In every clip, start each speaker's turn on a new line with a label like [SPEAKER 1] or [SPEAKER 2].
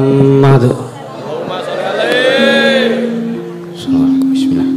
[SPEAKER 1] Muhammad. Bismillah.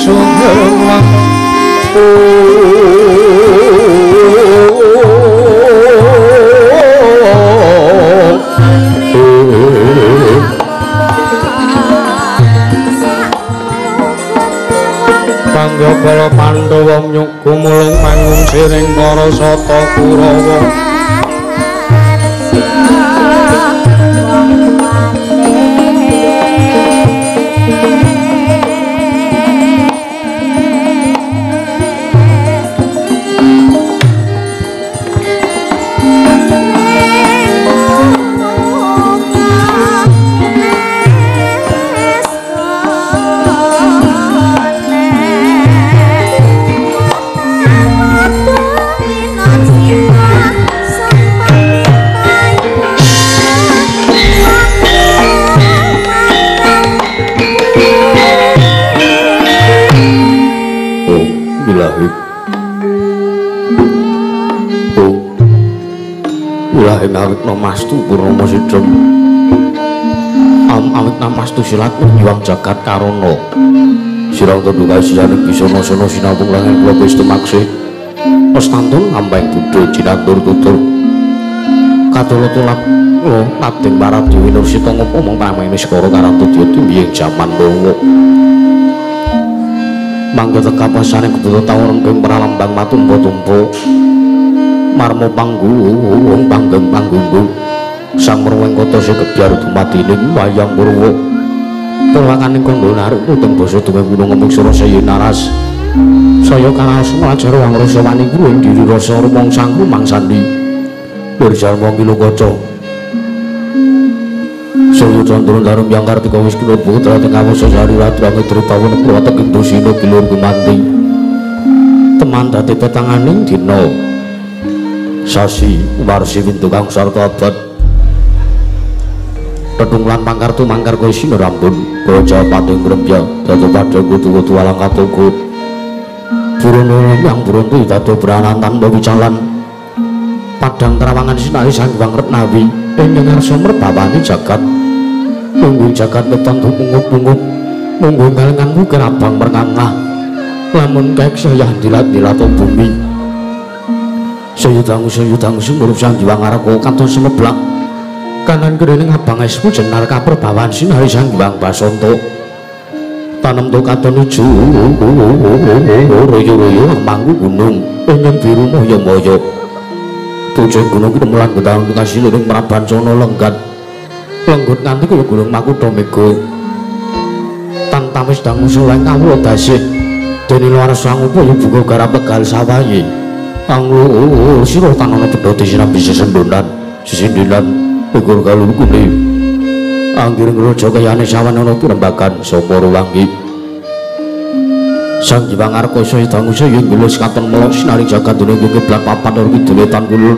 [SPEAKER 2] Cinta.
[SPEAKER 1] Ilahing awikna mastu purnama sidhem. Awikna mastu silat nyuwang jagat karana. Sirang tunduk kasihaning bisana sana sinawung langen kula wis tumaksih. Wastantun ngambang budha jinantur tutur. Kadala tulak lo Raden Paradewi Nursita ngopo mong pamene skara karantudya tumiyeng jaman lowo. Mangga tekapasane kebutuh tawon renggeng pralambang matumpa-tumpa. Marmo panggung panggeng panggunggung sang merweng kota segebyar dumadining wayang purwa. Tulakaning kandha naruk teng basa tuweng gunung ngeming surasaya naras. Saya karaos nglajar wang rasa wani kuwi diri rasa rumangsa rumangsandi. Nirjalma ngilu kaca. Saya candra darum yang kartika wis kula putra teng kawasa sari ratu angedri pawon kula teking dosina gilur gumanti. Teman dadi petanganing dina. Sasi warsi windu kang sarta abad. Tetung lan mangkar tumangkar kowe sinarambun Raja Pating Grembya dadi padha kutu-kutu alang katuku. Burung yang burung kuwi dadi branan tanpa wicalan. Padang terawangan sinari Sang Hyang Retnawi ing ngarsa merbawani jagat. Munggu jagat weton pungut-pungut. Munggu kalengan mukir abang merngangah. Lamun kaek saya dilat-dilat bumi. Saya dangu sumurup Sang Hyang Araka katon semeblak. Kanan kirining abang esmu jenar kaperbawan sinari Sang Hyang Basanta. Tanem to katon ijo royo-royo mangku gunung ingkang biru moyo-moyo. Tujuh gunung ki melan gedang kasih ning Prabancana lenggat. Lenggut nganti kaya gunung Makutha Mega. Tantamis dangu suleng kawula dasih. Dene luar sang upaya buka garap tegal sawaye. Anglu sira tanana bendha disinambi sesendonan sesindinan ikur kalur kuning. Anggiring raja kayane sawan ana pirembagan sapa ruwangi. Sang Hyang Arka saya dangu saya ngelus katon melok sinaring jagat dunia kiblat papan ur kidul wetan kulon.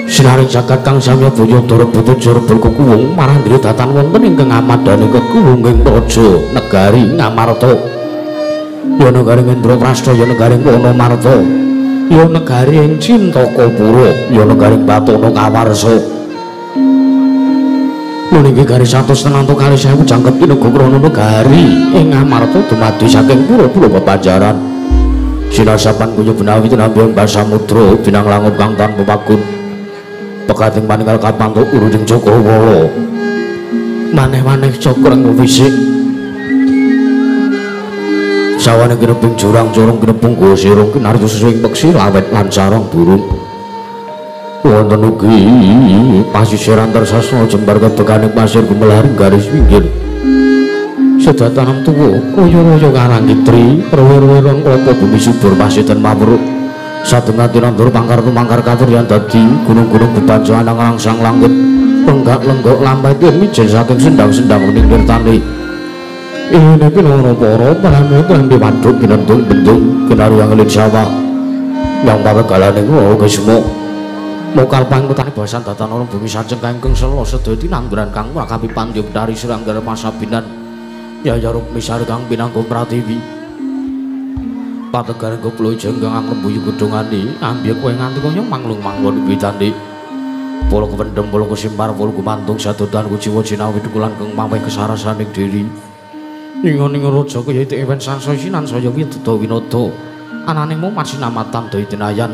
[SPEAKER 1] Sinaring jagat kang samya boyo dara butuh jara berkekuwung marang datan wonten ingkang amadane kekuwung ing praja negari Ngamarta. Ya negari Indraprasta, ya negari Wonomarta, ya negari ing Cintakapura, ya negari Batana Kawarsa. Niki garis 150,000 jangkep tinaga krana negari ing Ngamarta dumadi saking pura-pura pepajaran. Sinasapan kuyu benawi tinampi embas samudra binang langut kang tanpa pagun. Pekating maninggal kapantuk uruning Cakrawala. Maneh-maneh cakra wisik. Sawane kineping jurang corong kinepung gowo sirung kinarya sesuing peksi lawet lan sarang burung. Wonten ugi pasisir antar sasana jembar kebekaning pasir gumelaring garis pinggir. Sedatanam tuwa royo-royo karang kitri, royo-royo klapa bumi subur pasiten mawruk. Sadengati nandur pangkar tumangkar katuryan dadi gunung-gunung bebanjangan angsang langit. Lenggak-lenggok lampah mijen saking sendang-sendang wening nirtani. Ini pinara para parane klambi waduk binentung bendung kinarya ngelit sawah. Yang pategalaning wae kisma. Mokal pangkutane basan datan ana bumi sajeng kangkung sela sedaya tinamburan kang prakapi pandya betari siranggar masabinan Yaya Rukmisari kang pinanggung pratiwi. Pategaring keplo jenggang angrembuyu gedhongane ambyek kowe nganti kaya manglung-manglon witane. Polo kependhem polo kesimpar polo gumantung sadotan kuciwa jinawi dukulan kang maweh kesarasaning diri. Ingon-ingon raja kaya ewen sansaya sinan saya widuda winada. Anane mung masinamatan daya dinayan.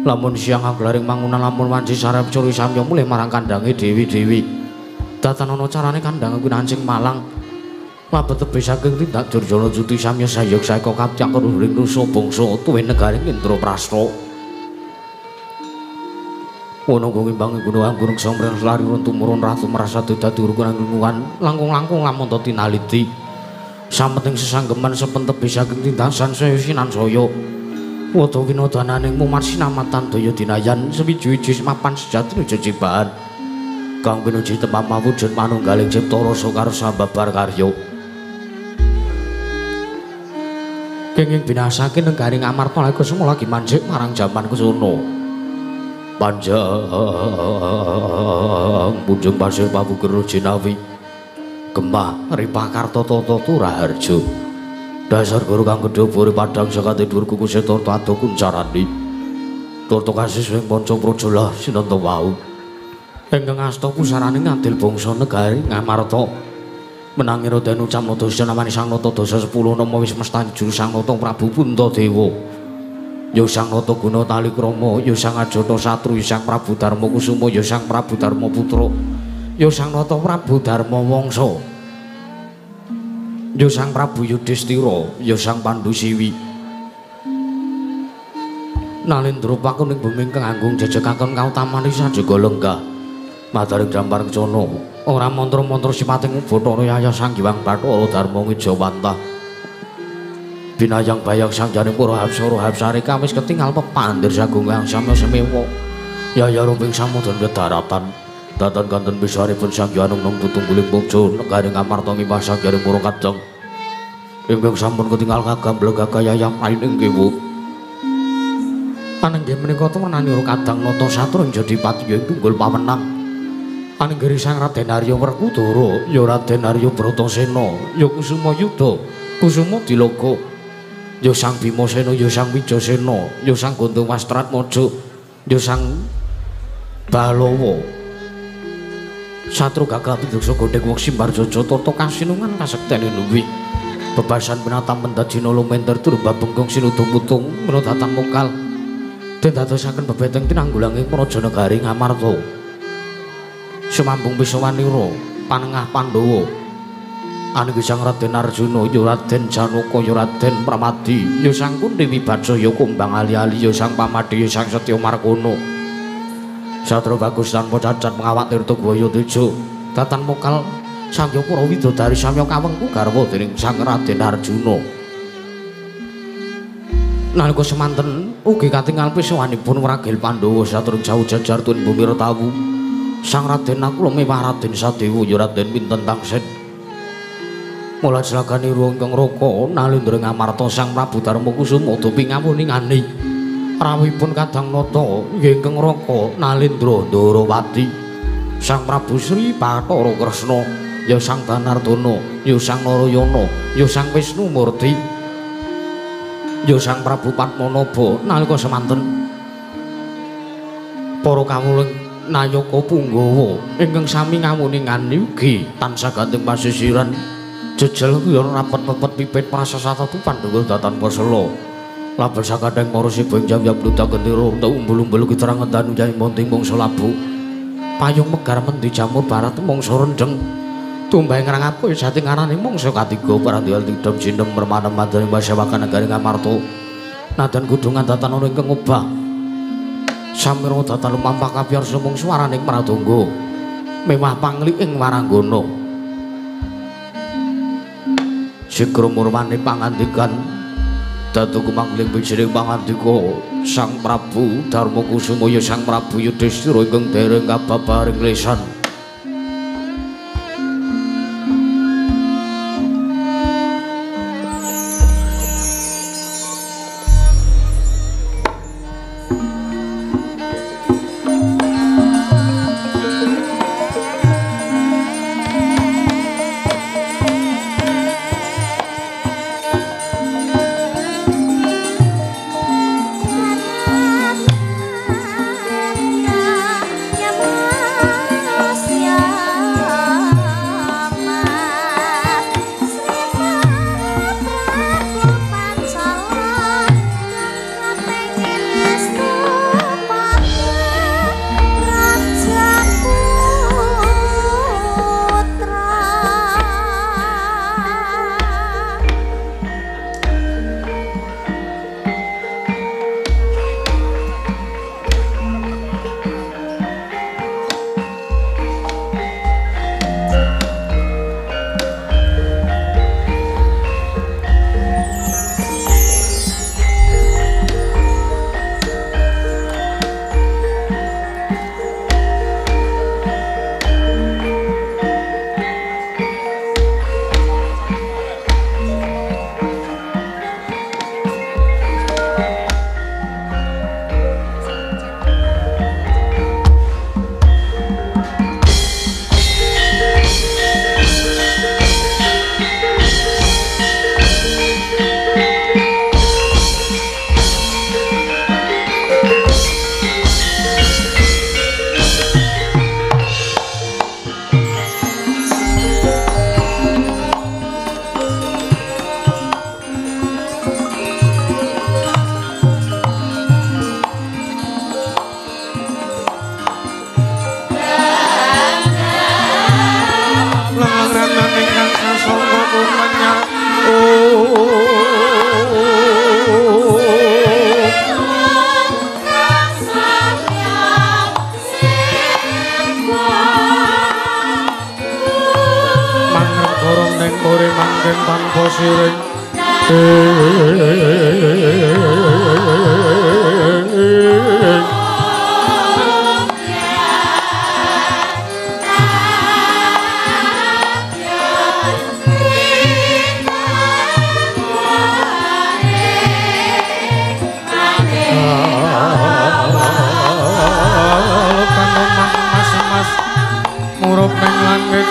[SPEAKER 1] Lamun siang angglaring mangunan lamun wanci sarep curi samya mulih marang kandange dewi-dewi. Datan ana carane kandhang kuwi nancing malang. Mabet tebih saking tindak Durjana Juti samya sayuk saeka kapcak ring rusa bangsa tuwin negari Indraprasta. Wono ngimbangi gunung gunung somren lari urun tumurun ratu merasa dadi urunan lingkungan langkung-langkung lamun to tinaliti. Sameting sesanggeman sepentebih saking tindak sansaya sinansaya. Wada winodananing mumat sinamatan daya dinayan sewiji-wiji mapan sejati jejibahan kang pinuji tempat mawujud manunggaling cipta rasa karsa babar karya. Kenging binasake negari Ngamarta lagi semula lagi manjik marang jaman kusuna. Panjang punjung pasir papuger jinawi gemah ripah karta tata turaharja. Dasar guru kang gedhe buri padang sakate dhuwur kuku seta tado kuncarani. Turta kasih ing panca praja sinenta wau. Ingkang asta pusarane ngadil bangsa negari Ngamarta. Menangi Raden Ucamnata namani Sang Nata dasa 10 nama wis mestani juru Sang Nata Prabu Puntadewa. Ya Sang Nata Guna Talikrama, ya Sang Ajata Satru, ya Sang Prabu Darma Kusuma, ya Sang Prabu Darma Putra, ya Sang Nata Prabu Darma Wangsa, ya Sang Prabu Yudhistira, ya Sang Pandu Siwi. Nalendra pakun ing bumi ingkang anggung jejekaken kautamane sajaga lenggah. Madaring Jampar Kencana, ora mantra-mantra sipating Bathara Yaya Sang Hyang Bathara Darma Ngijawantah. Binayang bayang sang janing para hapsara hapsari kawis ketingal pepandir sagung kang samya semewa. Yaya rumping samudra kedaratan. Datan kanten pisaripun Sang Hyang Anung tutungguling bangsa negari Ngamarta ngipah sang janing para kadang. Ingkang sampun ketingal kagam gagayayang ing kewu. Anenggih menika tumenani kadang nata satru ing jadi pati ing tunggul pawenang. Anenggih Sang Raden Arya Werkudara, ya Raden Arya Bratasena, ya Kusuma Yuda, Kusuma Dilaga, ya Sang Bimasena, ya Sang Wijasena, ya Sang Gondong Wastratmaja, ya Sang Balawa. Satru gagah pideksa gondheng wong Simbarjaja tata kasinungan kasekten luwih. Bebasan pinatam pendajina lumenter turbah bengkong sinudung putung menodatan mokal. Den dadosaken bebeteng tinanggulanging praja negari Ngamarta. Sumambung Pisawanira panengah Pandhawa. Aninggi Sang Raden Arjuna, ya Raden Janaka, ya Raden Pramadi, ya Sang Kunti Wibaksa, ya Kumbang Ali-ali, ya Sang Pamadi, ya Sang Setya Markana. Satria bagus tanpa cacat mengawak tirta gwaya teja. Datan mokal Sang Hyang Para Widodari samya kawengku garwa dening Sang Raden Arjuna. Nalika semanten ugi katingal pisawanipun wragil Pandhawa saturung jauh jajar tun bumi Retawu. Sang Raden Nakula mewah Raden Sadewa ya Raden Pinten Tangsen. Mula jlagane ingkang raka nalendra Ngamarta Sang Prabu Darma Kusuma dupi ngawuningani. Rawuhipun Kadang Nata nggih ingkang raka nalendra Ndarawati. Sang Prabu Sri Bathara Kresna ya Sang Danardana ya Sang Narayana ya Sang Wisnu Murti ya Sang Prabu Padmanaba. Nalika semanten para kawula nayaka punggawa ingkang sami ngawuningani ugi tansah gandeng pasisiran jejel kuyon rapet pepet pipit prasasata Pandhawa datan pasela label sakadheng para siba ing jam-jam bludak gendera untuk umbul-umbul kiterangan danu jai monting mangsa labu payung megar mendi jamur barat mangsa rendheng tumbah ngrang apoy jati ngarane mangsa katiga parandial tidem jindem permanem madhaning basawakan negari Ngamarta nadan kudungan datan ana ingkang obah samira datan lumampah kapiyarsa mung swaraning pradangga mewah pangli ing waranggana sigra murwane pangandikan datu kumangling wijining pangandika Sang Prabu Darma Kusuma ya Sang Prabu Yudhistira ingkang dereng kababaring lesan.
[SPEAKER 2] Yeah.
[SPEAKER 1] siring murup ning langit.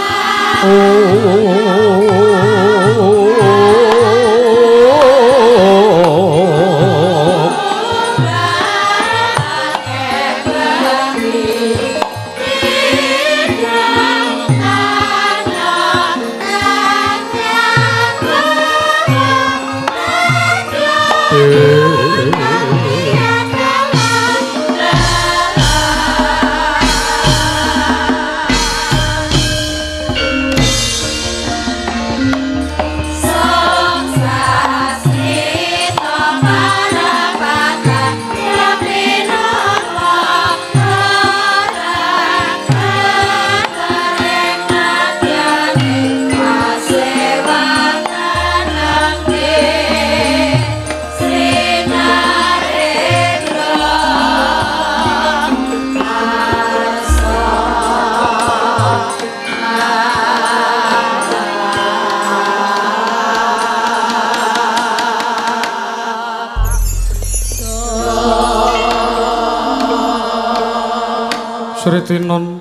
[SPEAKER 1] Sritinon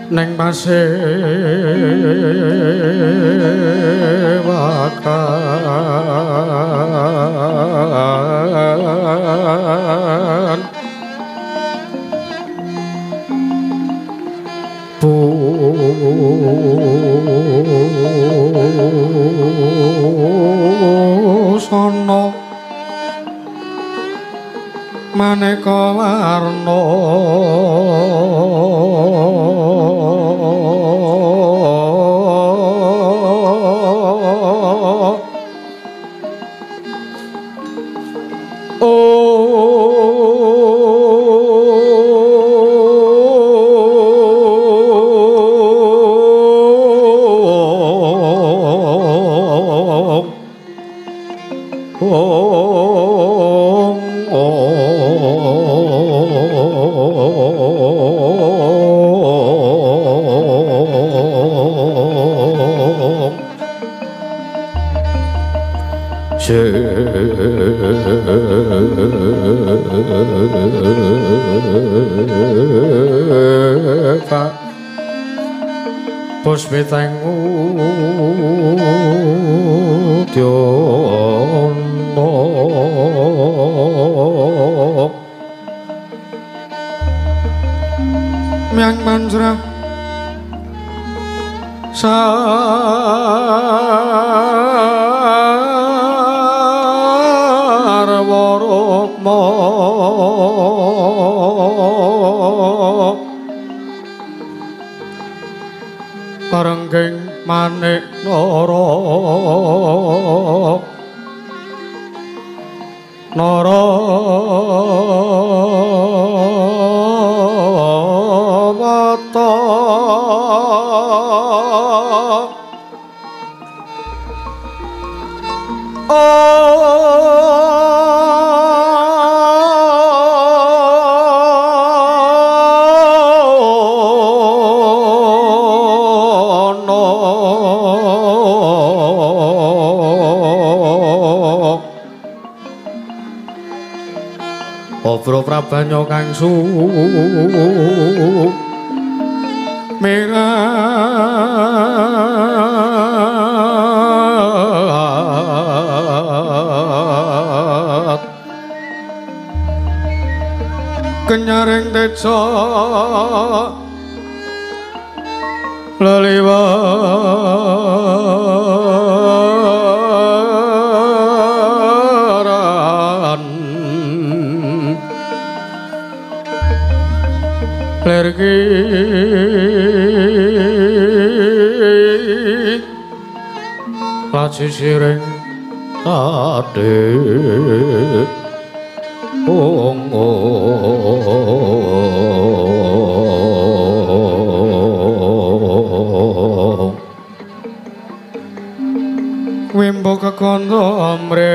[SPEAKER 1] neng pasewakan busana maneka warna Puspiteng udyana myang manjra sarwa rukma parengging manik nara nara wata Obro prabanya kang sumirat kenyaring teja leliwaran lergi laci siring tade ong ong.
[SPEAKER 2] kandha mre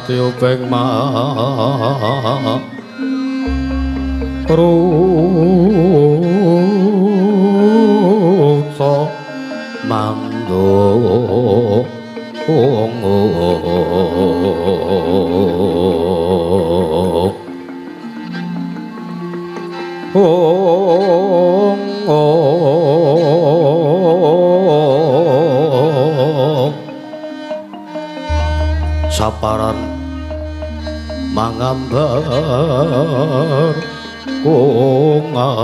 [SPEAKER 2] Katiuping maruta mandung
[SPEAKER 1] saparan mangambar kungas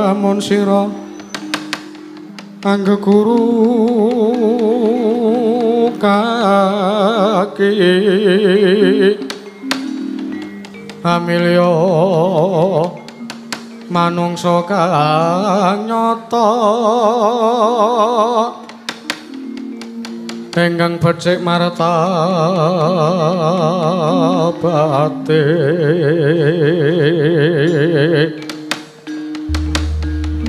[SPEAKER 2] Lamun sira anggo guru kaki amilya manungsa kang nyata ingkang becik martabate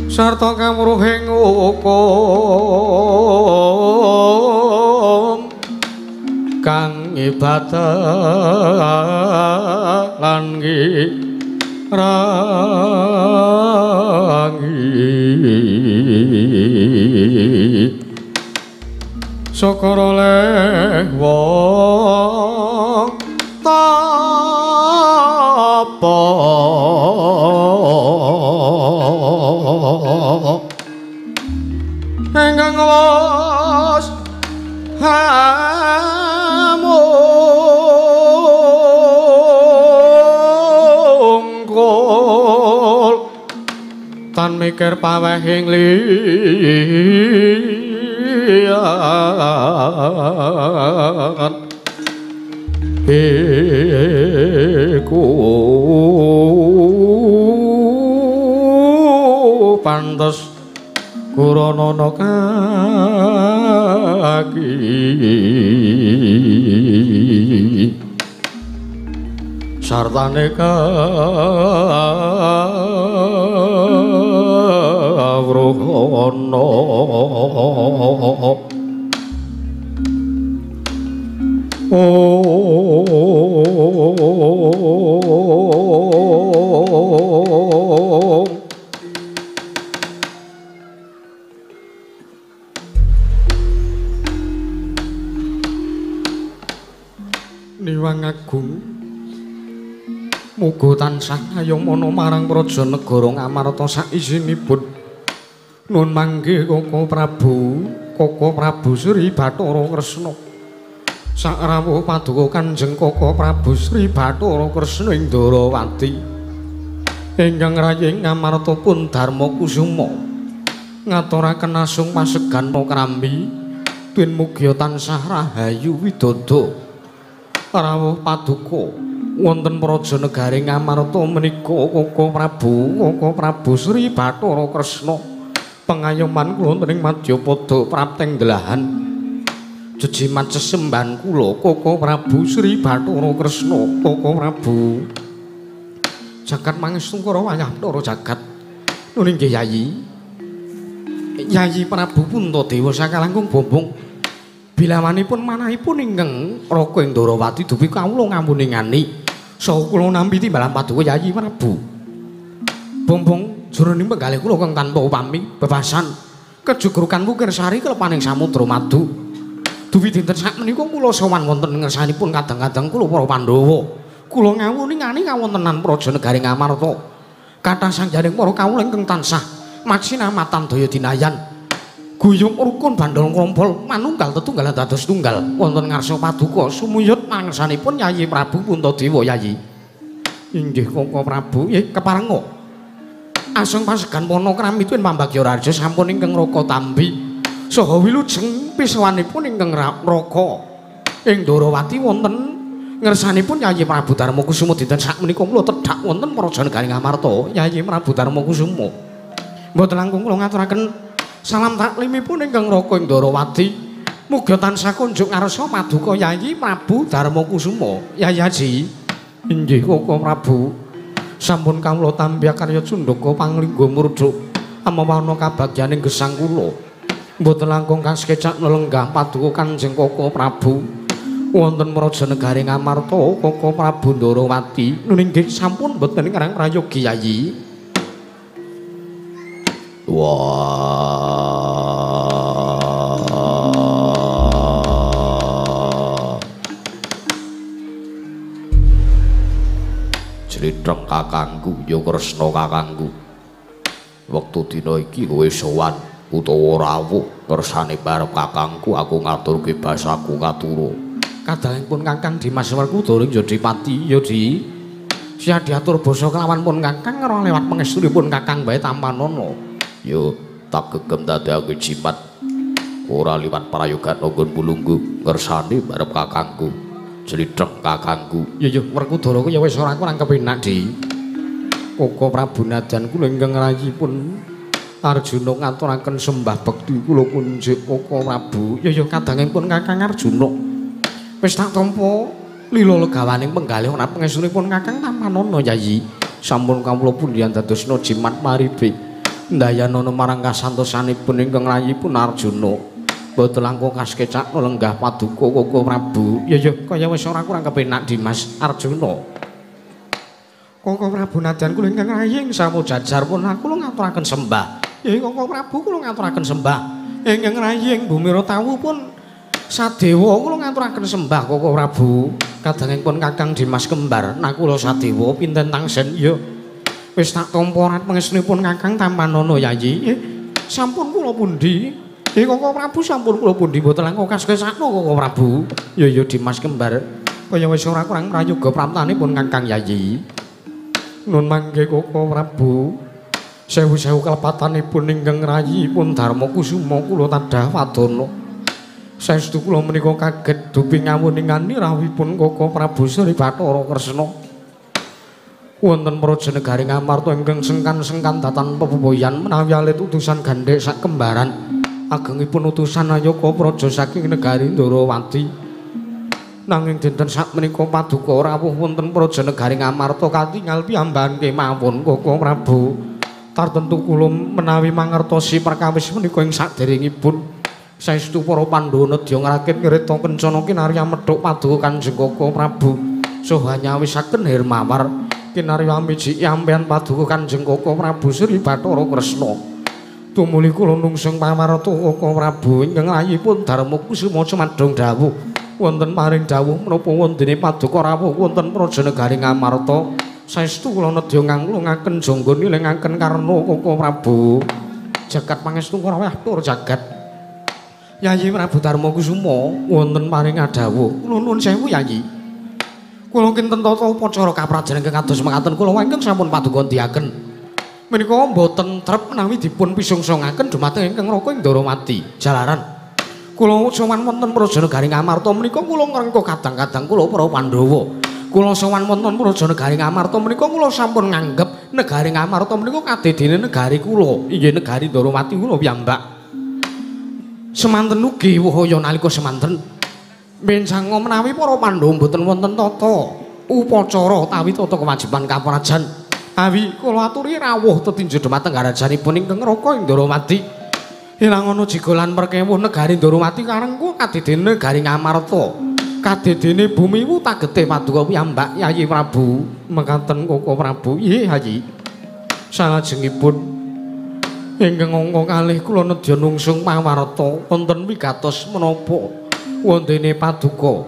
[SPEAKER 2] sarta kawruhing hukum kang ibadah lan ngirangi syukur oleh wong tapa ingkang wis hamungkul tan mikir pawehing liyan iku pantes kuranana kaki sartane kawruhana. Niwang Agung muga tansah ngayomana marang praja negara Ngamarta saisinipun. Nun manggih Koko Prabu, Koko Prabu Sri Bathara Kresna. Sakrawuh paduka Kanjeng Koko Prabu Sri Bathara Kresna ing Ndarawati ingkang raying Ngamarta pun Darma Kusuma ngaturaken asung pasegan pokrambi twin mugia tansah rahayu widodo. Rawuh paduka wonten praja negari Ngamarta menika Koko Prabu, Koko Prabu Sri Bathara Kresna pengayoman kula wonten ing madyapada prapteng delahan jejimat sesembahan kula Koko Prabu Sri Bathara Kresna. Koko Prabu jagat mangestu karo wayah Bathara jagat. Nun inggih Yayi, Yayi Prabu Puntadewa sakalangkung bombong bilawanipun manahipun ingkang Raka ing Ndarawati dupi kawula ngamuningani saha kula nampi timbalan paduka Yayi Prabu. Bombong jroning penggalih kula kang tanpa upami bebasan kejugrukan wukir sari kelepaning samudra madu. Dupi dinten sakmenika kula sowan wonten ngersanipun kadang-kadang kula para Pandhawa. Kula ngawuningani kawontenan praja negari Ngamarta. Kathah sangjaning para kawula ingkang tansah maksinamatan daya dinayan. Guyub rukun bandhol krompol manunggal tetunggal dados tunggal wonten ngarsa paduka sumuyut mangersanipun Yayi Prabu Puntadewa Yayi. Inggih Koko Prabu, nggih keparenga. Asung pasegan pana kramituin pambagya raja sampun ingkang raka tampi. Saha wilujeng pisawanipun ingkang raka ing Ndorowati wonten ngersanipun Yayi Prabu Darma Kusuma dinten sakmenika kula tedhak wonten Praja Negari Ngamarta Yayi Prabu Darma Kusuma. Mboten langkung kula ngaturaken salam taklimipun ingkang raka ing Ndorowati. Muga tansah kunjuk ngarsa paduka Yayi Prabu Darma Kusuma. Yayi Haji. Inggih Koko Prabu. Sampun kawula tampi karya cundaka panglingga murduk amawana kabagyaning gesang kula. Mboten langkung kasekecak nelenggah paduka Kanjeng Koko Prabu wonten Praja Negari Ngamarta Koko Prabu Ndorowati. Nggih sampun mboten ingkang prayogi Yayi.
[SPEAKER 1] Wah. Jlitheng kakangku ya Kresna kakangku. Wektu dina iki kowe sowan utawa rawuh kersane barep kakangku aku ngaturke basaku katura.
[SPEAKER 2] Kadangipun Kakang Dimas Werkudara ya dipati ya di sia diatur basa kelawan pun Kakang ora lewat pangestunipun Kakang bae tampanana.
[SPEAKER 1] Ya tak gegem dadekake jimat ora liwat prayogan nggon mulunggu kersane barep kakangku. Jlitheng kakangku.
[SPEAKER 2] Ya ya Werkudara ku ya wis ora kurang kepenak di. Koko Prabu nadyan kula ingkang rayipun Arjuna ngaturaken sembah bekti kula kunjuk Koko Prabu. Ya ya kadangipun Kakang Arjuna. Wis tak tampa lila legawaning penggalih ora pangestunipun Kakang tampanana Yayi. Sampun kawula pundihan dadosna jimat maribe. Ndayanana marang kasantosanipun ingkang rayipun Arjuna. Mboten langkung kasekecak lenggah paduka Koko Prabu. Ya ya kaya wis ora kurang kepenak Dimas Arjuna. Koko Prabu nadyan kula ingkang raying samu jajar pun kula ngaturaken sembah. Ya Koko Prabu kula ngaturaken sembah. Ingkang raying Bumi Ratawu pun Sadewa kula ngaturaken sembah Koko Prabu. Kadangipun Kakang Dimas kembar nakula Sadewa pinten tangsen ya. Wis tak tampa rat pangestunipun Kakang tampanana Yayi. Sampun kula pundi? Koko Prabu sampun kula pundi mboten langkung kasekesakno Koko Prabu. Ya ya Dimas kembar kaya wis ora kurang prayoga praptanipun Kakang Yayi. Nun mangke Koko Prabu. Sewu-sewu kalepatanipun ingkang rayipun Darma Kusuma kula tadah wadana. Saestu kula menika kaget dupi ngawuningani rawuhipun Koko Prabu Sri Bathara Kresna. Wonten Praja Negari Ngamarta ingkang sengkan-sengkan datan pepoyan menawi alit utusan gandhek sak kembaran. Agengipun utusan Ayaka Praja saking negari Ndorowati. Nanging dinten sakmenika paduka rawuh wonten Praja Negari Ngamarta katingal piyambakan kemawon Koko Prabu. Tartentu kula menawi mangertosi perkawis menika ing saderengipun saestu para Pandhawa nedya ngrakit ngreta kencana kinarya medhok paduka Kanjeng Koko Prabu saha nyawisaken Hermawar kinarya miji ampeyan paduka Kanjeng Koko Prabu Sri Bathara Kresna. Tumuli kula nungsung pamarta Koko Prabu ingkang rayipun Darma Kusuma cumadong dawuh wonten paring dawuh menapa wondene paduka rawuh wonten Praja Negari Ngamarta. Saestu kula nedya nganglungaken jangga nilingaken karna Koko Prabu. Jagat pangestu rawuh tur jagat. Yayi Prabu Darma Kusuma wonten paring adhawuh. Kula nuwun sewu Yayi. Kula kinten tata upacara kaprajan ingkang kados mekaten kula ingkang sampun paduka ndiaken. Menika mboten trep menawi dipun pisungsungaken dumateng ingkang raka ing Ndorowati. Jalaran kula sowan wonten Praja Negari Ngamarta menika kula ngrengkuh kadang-kadang kula para Pandhawa. Kula sowan wonten Praja Negari Ngamarta menika kula sampun nganggep negari Ngamarta menika kadedene negari kula. Inggih negari Ndorowati kula piyambak. Semanten ugi wahaya nalika semanten mbenjanga menawi para Pandhawa mboten wonten tata upacara utawi tata kewajiban kaprajan. Awi kula aturi rawuh tetinju dumateng karajanipun ingkang raka ing Ndorowati. Ilang ana jiga lan perkewuh negari Ndorowati karengku kadedene negari Ngamarta. Kadedene bumi tagete paduka piyambak Yayi Prabu. Mekaten Koko Prabu. Nggih Yayi. Salajengipun ingkang angka kalih kula nedya nungsung pawarta wonten wigatos menapa wondene paduka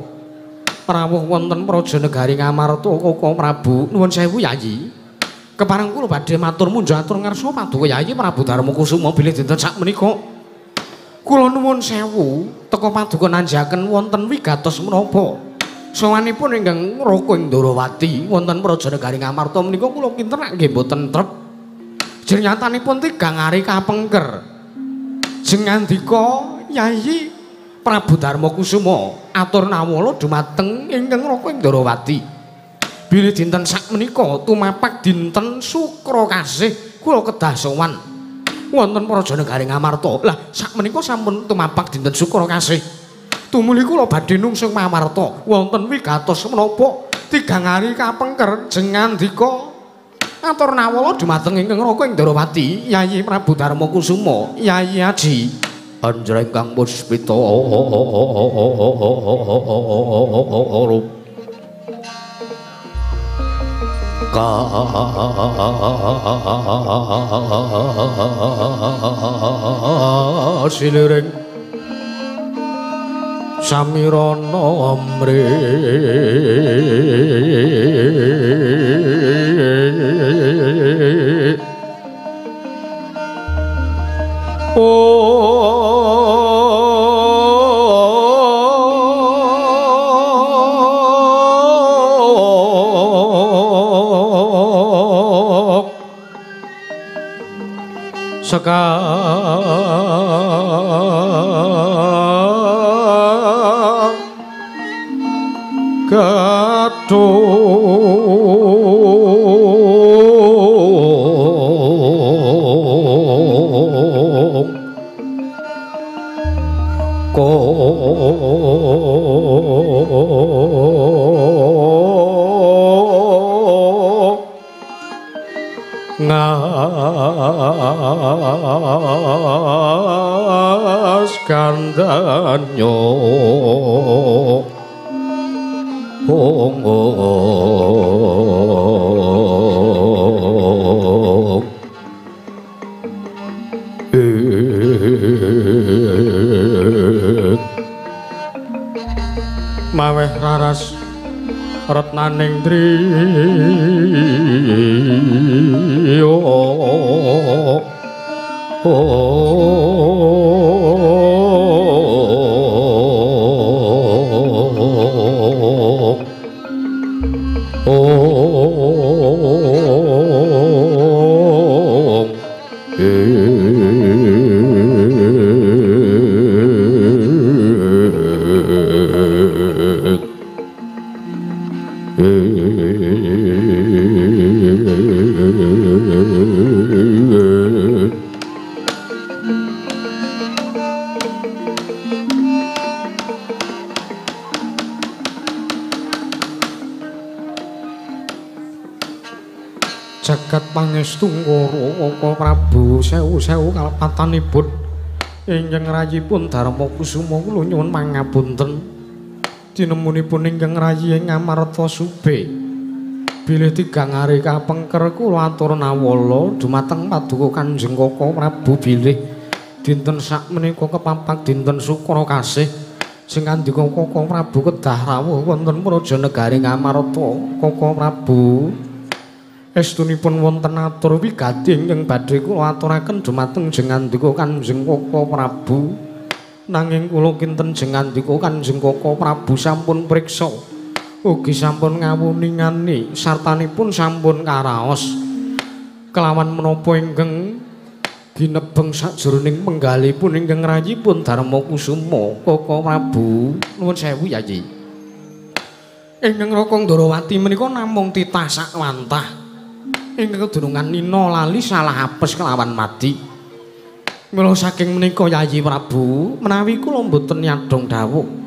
[SPEAKER 2] rawuh wonten Praja Negari Ngamarta Koko Prabu. Nuwun sewu Yayi. Kepareng kula badhe matur munjuk atur ngarsa paduka Yayi Prabu Darma Kusuma bilih dinten sakmenika kula nuwun sewu teka paduka nanjaken wonten wigatos menapa sowanipun ingkang Raka ing Ndorowati wonten Praja Negari Ngamarta menika kula kinten nggih mboten trep. Jernyatanipun tigang ari kapengker. Jeng ngandika Yayi Prabu Darma Kusuma atur nawala dumateng ingkang Raka ing Ndorowati. Bilih dinten sakmenika tumapak dinten Sukra Kasih kula kedah sowan wonten Praja Negari Ngamarta. Lah sakmenika sampun tumapak dinten Sukra Kasih. Tumuli kula badhe nungsung mamarta wonten wigatos menapa tigang ari kapengker. Jeng ngandika atur nawala dumateng ingkang Raka ing Ndorowati Yayi Prabu Darma Kusuma Yayi Aji
[SPEAKER 1] Anjreng kang puspita
[SPEAKER 2] kasiliring samirana amri sekang gathung ko ngas kandanyo ong maweh raras retnaning driya jagat pangestu Raka Prabu sewu-sewu kalepatanipun ingkang rayipun Darma Kusuma kula nyuwun pangapunten tinemunipun ingkang rayi ing Ngamarta Sube bilih tigang ari kapengker kula atur nawala dumateng paduka Kanjeng Kaka Prabu bilih dinten sakmenika kepapak dinten Sukra Kasih sing kandika Kaka Prabu kedah rawuh wonten Praja Negari Ngamarta. Kaka Prabu estunipun wonten atur wigati ingkang badhe kula aturaken dumateng jengandika Kanjeng Kaka Prabu. Nanging kula kinten jengandika Kanjeng Kaka Prabu sampun priksa ugi sampun ngawuningani sartanipun sampun karaos kelawan menapa ingkang ginebeng sajroning penggalipun ingkang rayipun Darma Kusuma. Kaka Prabu nuwun sewu Yayi. Ingkang Raka Ndorowati menika namung titah sakwantah ingkang kedunungan nina lali salah apes kelawan mati. Mila saking menika Yayi Prabu menawi kula mboten nyadhong dawuh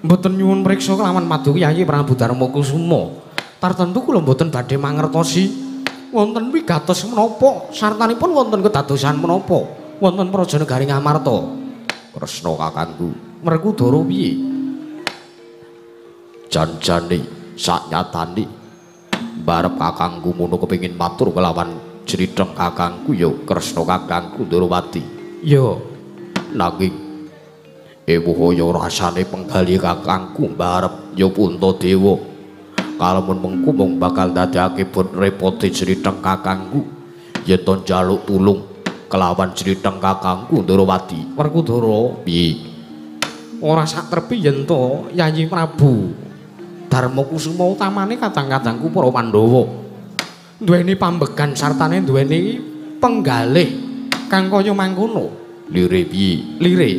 [SPEAKER 2] mboten nyuwun priksa kelawan paduka Yayi Prabu Darma Kusuma tartemtu kula mboten badhe mangertosi wonten wigatos menapa sartanipun wonten kedadosan menapa wonten Praja Negari Ngamarta.
[SPEAKER 1] Kresna kakangku
[SPEAKER 2] Werkudara piye?
[SPEAKER 1] Jan-jane saknyatane barep kakangku ngono kepengin matur kelawan jridheng kakangku ya Kresna kakangku Ndorowati.
[SPEAKER 2] Ya
[SPEAKER 1] nanging ewuh ya rasane penggali kakangku barep ya Puntadewa. Kalamun mengku mung bakal dadekake bot repote jriteng kakangku. Yen to njaluk tulung kelawan jriteng kakangku Ndorowati.
[SPEAKER 2] Werkudara,
[SPEAKER 1] piye?
[SPEAKER 2] Ora sak trepi yen to Yayi Prabu Darma Kusuma utamane kadang-kadangku para Pandhawa duweni pambegan sartane duweni penggalih kang kaya mangkono.
[SPEAKER 1] Lire piye?
[SPEAKER 2] Lire.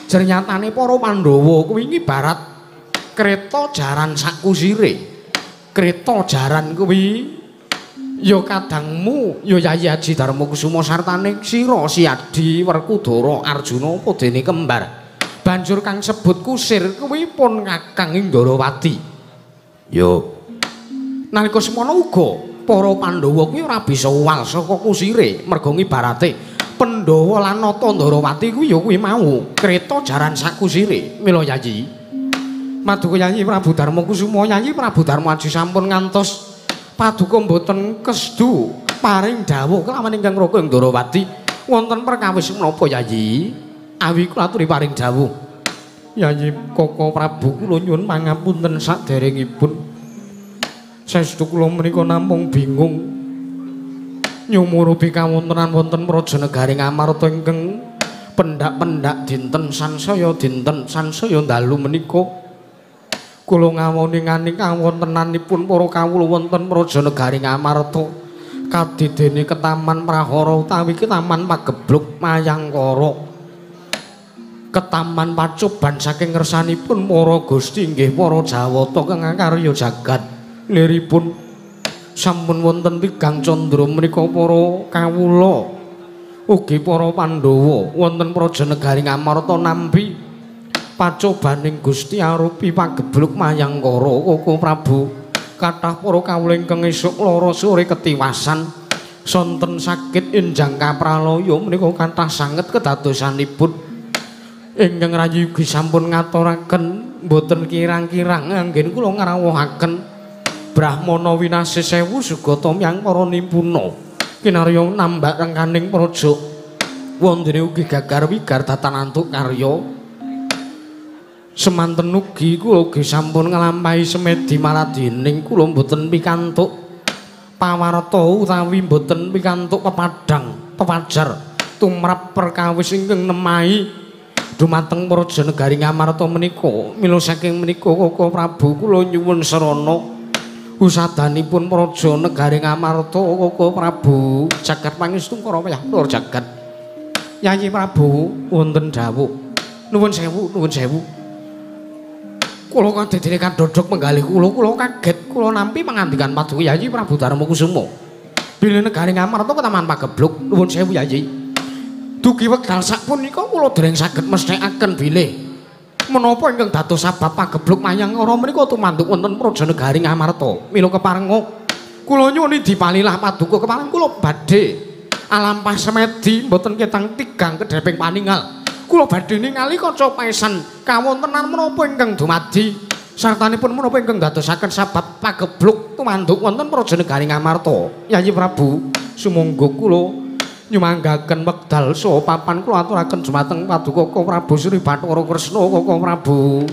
[SPEAKER 2] Jernyatane para Pandhawa kuwi ngibarat kreta jaran sakusire. Kreta jaran kuwi ya kadangmu ya Yayi Aji Darma Kusuma sartane sira Si Adi Werkudara Arjuna apa dene kembar. Banjur kang sebut kusir kuwi pun Kakang ing Ndorowati.
[SPEAKER 1] Yo.
[SPEAKER 2] Nalika semono uga para Pandhawa kuwi ora bisa uwal saka kusire merga ngibarate Pandhawa lan Nata Ndorowati kuwi ya kuwi mau kreta jaran sakusire. Mila Yayi Paduka Yayi Prabu Darma Kusuma, Yayi Prabu Darma Aji sampun ngantos paduka mboten kesdu paring dawuh kelawan ingkang Raka ing Ndorowati wonten perkawis menapa Yayi? Awi kula aturi paring dawuh. Yayi Koko Prabu kula nyuwun pangapunten saderengipun. Saestu kula menika namung bingung nyumurupi kawontenan wonten praja negari Ngamarta ingkang pendak-pendak dinten sansaya dinten sansaya dalu menika. Kula ngawoni ngani kawontenanipun para kawula wonten praja negari Ngamarta kadidene ketaman prahara utawi ketaman pagebluk Mayangkara. Ketaman pacoban saking ngersanipun para Gusti inggih para Jawata kang akarya jagat. Liripun sampun wonten tigang candra menika para kawula ugi para Pandhawa wonten praja negari Ngamarta nampi pacobaning Gusti arupi pagebluk Mayangkara. Koko Prabu kathah para kawula ingkang esuk lara sore ketiwasan sonten sakit injang kapralaya menika kathah sanget kedadosanipun. Ingkang rayi ugi sampun ngaturaken mboten kirang-kirang anggen kula ngrawuhaken Brahmana winasih sewu sugata miyang para nimpuna kinarya nambak rengkaning praja wondene ugi gagar wigar datan antuk karya. Semanten ugi kula ugi sampun nglampahi semedi maladining kula mboten pikantuk pawarta utawi mboten pikantuk pepadhang pepajar tumrap perkawis ingkang nemahi dumateng praja negari Ngamarta menika. Mila saking menika Koko Prabu kula nyuwun sarana usadanipun praja negari Ngamarta. Koko Prabu jagat pangestu para wayah lur jagat. Yayi Prabu wonten dawuh. Nuwun sewu, nuwun sewu. Kula kadedene kadhodhok penggalih kula, kula kaget kula nampi pangandikan paduka Yayi Prabu Darma Kusuma. Bilih negari Ngamarta ketaman pagebluk. Nuwun sewu Yayi. Dugi wekdal sapunika kula dereng saged mesthekaken bilih menapa ingkang dados sabab pagebluk Mayangkara menika tumanduk wonten praja negari Ngamarta. Mila keparenga kula nyuwun dipalilah paduka kepareng kula badhe alampah semedi mboten ketang tigang kedheping paningal. Kula badhe ningali kaca paesan kawontenan menapa ingkang dumadi sartanipun menapa ingkang dadosaken sabab pagebluk tumanduk wonten praja negari Ngamarta. Yayi Prabu sumangga kula nyumanggaken wekdal saha papan kula aturaken dumateng paduka Koko Prabu Sri Bathara Kresna. Koko Prabu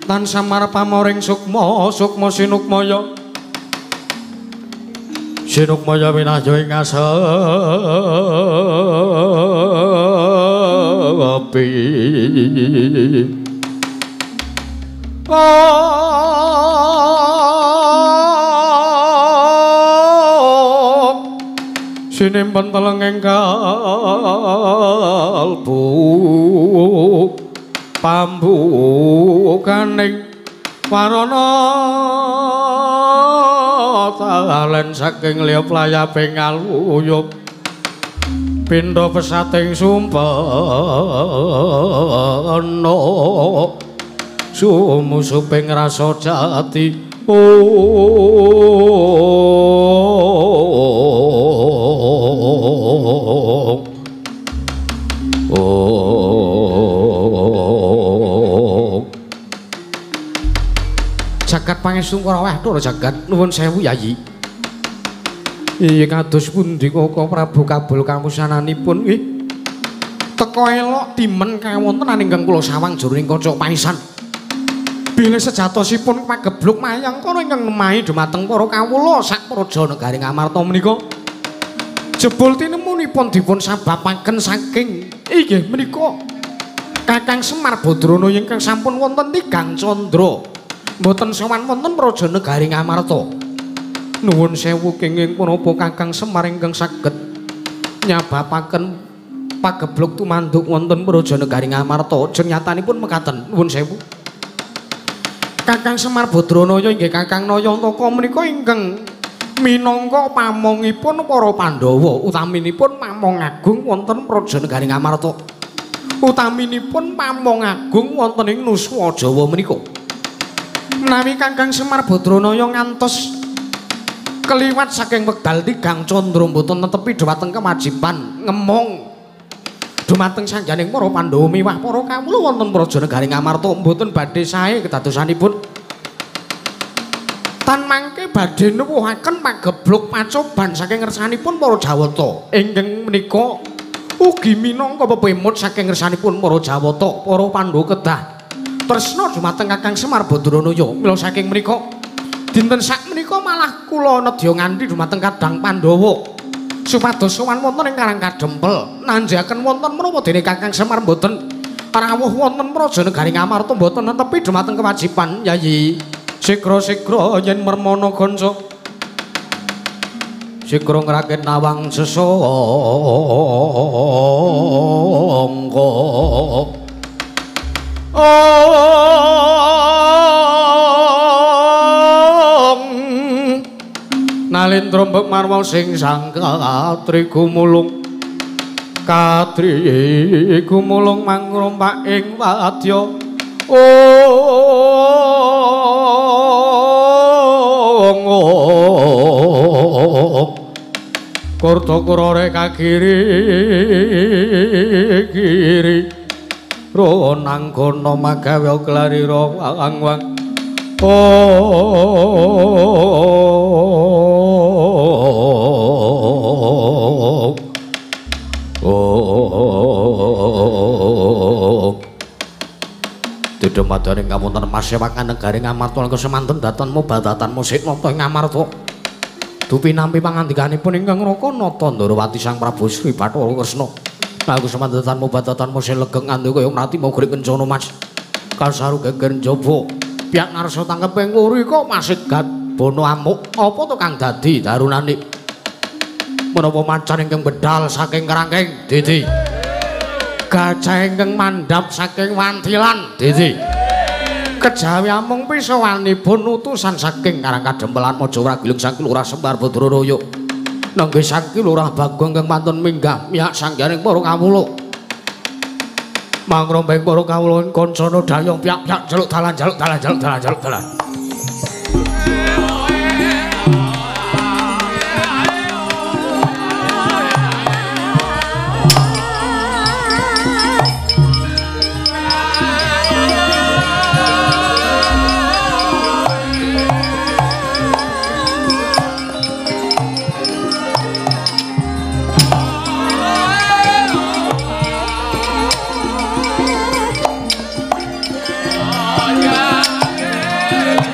[SPEAKER 2] tansah pamoring sukma sukma sinukmaya sinukmaya winahya ing asepi. Sinimpen telenging kalbu pambukaning warana talen saking liya playaping aluyup pindha pesating sumpena sumusuping rasa jati. Jagat pangestu rawuh tur jagat. Nuwun sewu Yayi. Iya kados pundi Koko Prabu kabul kamusananipun nggih. Teka elok timen kawontenan ingkang kula sawang jroning kaca paisan. Bilih sejatosipun pagebluk mayangkara ingkang nemahi dumateng para kawula sak praja negari Ngamarta menika jebul tinemunipun dipun sababaken saking inggih menika Kakang Semar Badranaya ingkang sampun wonten tigang candra mboten sowan wonten praja negari Ngamarta. Nuwun sewu kenging punapa Kakang Semar ingkang saged nyababaken pagebluk tumanduk wonten praja negari Ngamarta. Jeng nyatanipun mekaten. Nuwun sewu. Kakang Semar Badranaya inggih Kakang Nayantaka menika ingkang minangka pamongipun para Pandhawa, utaminipun pamong agung wonten praja negari Ngamarta. Utaminipun pamong agung wonten ing Nuswa Jawa menika. Menawi Kakang Semar Badranaya ngantos keliwat saking wekdal tigang candra mboten netepi dhumateng kewajiban ngemong dumateng sangganing para Pandhawa miwah para kawula wonten praja negari Ngamarta mboten badhe sae kedadosanipun. Tan mangke badhe nuwuhaken pagebluk pacoban saking ngersanipun para Jawata ingkang menika ugi minangka pepemut saking ngersanipun para Jawata, para Pandhawa kedah tresna dumateng Kakang Semar Badranaya. Mila saking menika dinten sak menika malah kula nedya nganti dumateng kadang Pandhawa supados sowan wonten ing Karang Kadempel nanjaken wonten menapa dene Kakang Semar mboten rawuh wonten praja negari Ngamarta mboten netepi dumateng kewajiban. Yayi sigra-sigra yen mermana kanca sigra ngraken nawang sesangka. Nalindra mbek marwa sing sang katri gumulung katri gumulung mangrompak ing wadya. Kurta kurore kagiri kiri ronang kono magawe klarira wang-wang. Dumadane kawonten masewakan negari Ngamarta lan kesemanten datan mubadatan musik nata ing Ngamarta. Dupi nampi pangandikanipun ingkang Raka Nata Ndorowati Sang Prabu Sri Bathara Kresna. Aku semanten datan mubadatan musik legeng ngandhu kaya mrati mogrik kencana mas. Kasaru geger njaba. Piyak ngarsa tangkeping wuri kok masigat bono amuk. Apa to kang dadi darunane? Menapa macan ingkang bedal saking kerangkeng? Didi. Gajah ingkang mandhap saking wantilan. Didi. Kejawi amung pisawanipun utusan saking Karang Kadempelan Maja Wragilung saking Lurah Semar Badranaya. Nenggih saking Lurah Bagong ingkang pantun minggah miyak sangganing para kawula. Mangrombeng para kawula kancana dayang piyak-piyak jaluk dalan jaluk dalan jaluk dalan jaluk dalan.
[SPEAKER 3] Yeah.